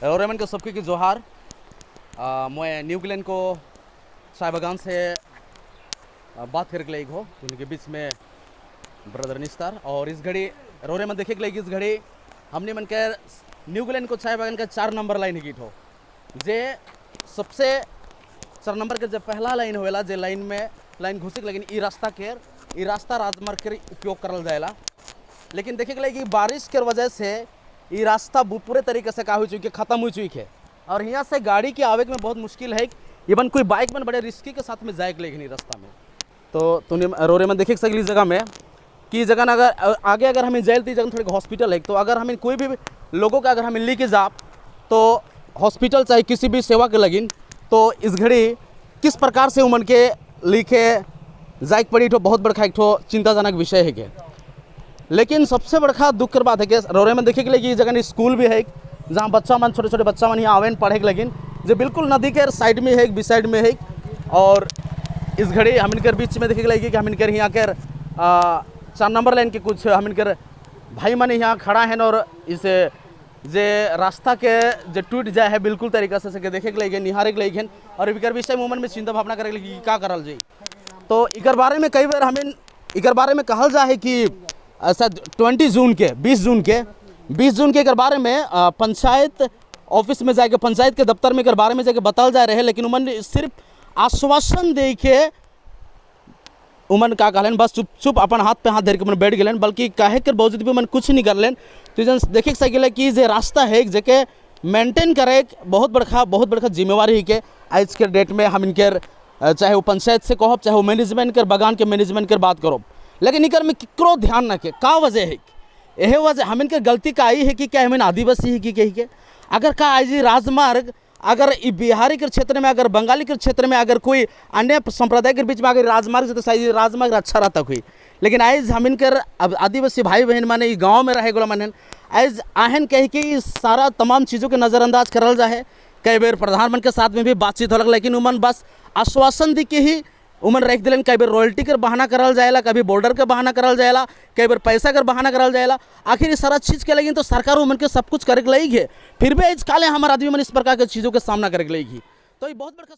और मन के सबके के जोहार। मैं न्यू ग्लैंड को चाय बागान से बात करके लगी हो उनके बीच में ब्रदर निस्तार। और इस घड़ी रोरे मन देखे के लगी, इस घड़ी हमने मन के न्यू ग्लैंड को चाय बागान का 4 नंबर लाइन ही हो, जे सबसे 4 नंबर के जब पहला लाइन होएला, जे लाइन में लाइन घुसे के लेकिन ई रास्ता के ई रास्ता राजमार्ग के उपयोग करल जाएला। लेकिन देखे के लगी बारिश के वजह से ये रास्ता पूरे तरीके से का हो चुकी है, खत्म हो चुकी है। और यहाँ से गाड़ी के आवे में बहुत मुश्किल है, इवन कोई बाइक में बड़े रिस्की के साथ में जाए के लेकिन रास्ता में। तो तुमने रोरे में देखे सकली जगह में कि जगह ना अगर आगे अगर हमें जाए तो जगह थोड़ी हॉस्पिटल है, तो अगर हमें कोई भी लोगों का अगर हमें लेके जा तो हॉस्पिटल चाहे किसी भी सेवा के लगिन, तो इस घड़ी किस प्रकार से उमन के लिखे जाए पड़ी तो बहुत बड़का एक ठो चिंताजनक विषय है के। लेकिन सबसे बड़का दुख के बात है कि रोरे में देखे के लिए जगह स्कूल भी है, जहाँ बच्चा मन छोटे छोटे बच्चा मन यहाँ आवेन पढ़े के लगिन, जो बिल्कुल नदी के साइड में है, एक साइड में है। और इस घड़ी हम इनकर बीच में देखे के लगी कि हम इनकर यहाँ के 4 नंबर लाइन के कुछ हम इनकर भाई मन यहाँ खड़ा हैं और इसे जे रास्ता के जे टूट जाए है बिल्कुल तरीका से सके देखे के लगे, निहारे के लगे। और इकर विषय में मन में चिंता भावना करे लगी का करल जाए। तो इकर बारे में कई बार हमें इकर बारे में कहल जाए कि शायद 20 जून के 20 जून के बारे में पंचायत ऑफिस में जाके पंचायत के दफ्तर में एकर बारे में जाके बताल जा रहे, लेकिन उमन सिर्फ आश्वासन दे के उमन का कहलन, बस चुप चुप अपन हाथ पे हाथ धर के उमन बैठ गए, बल्कि कहे के बावजूद भी उमन कुछ नहीं कर लेन। तो जन देखे सकेला कि जे रास्ता है जेके मेंटेन करे बहुत बड़का जिम्मेवारी है के आज के डेट में हम इनके चाहे वो पंचायत से कहब चाहे वो मैनेजमेंट कर बागान के मैनेजमेंट कर बात करो, लेकिन इकर में केकरो ध्यान न के का वजह है। यह वजह हम इनके गलती का आई है कि क्या हमें आदिवासी है कि कही के अगर का आज राजमार्ग अगर बिहारी के क्षेत्र में अगर बंगाली के क्षेत्र में अगर कोई अन्य संप्रदाय के बीच में अगर राजमार्ग तो शायद राजमार्ग अच्छा रहता कोई, लेकिन आज हम इनकर अब आदिवासी भाई बहन माने गाँव में रहे गोला माने आज आहन कही कि सारा तमाम चीज़ों के नज़रअंदाज करल जाए। कई बेर प्रधानमंत्री के साथ में भी बातचीत होलक, लेकिन उमन बस आश्वासन दी के ही उमन रख दिलन। कई बेर रॉयल्टी के बहाना करल जाएला, कभी बॉर्डर के बहाना करल जाएला, कई बेर पैसा के बहाना करल जाएला। आखिर ये सारा चीज़ के लगी तो सरकार उमन के सब कुछ करे के लगी है, फिर भी आज काले हमारे आदमी मन इस प्रकार के चीज़ों के सामना करे के लगी। तो ये बहुत बड़का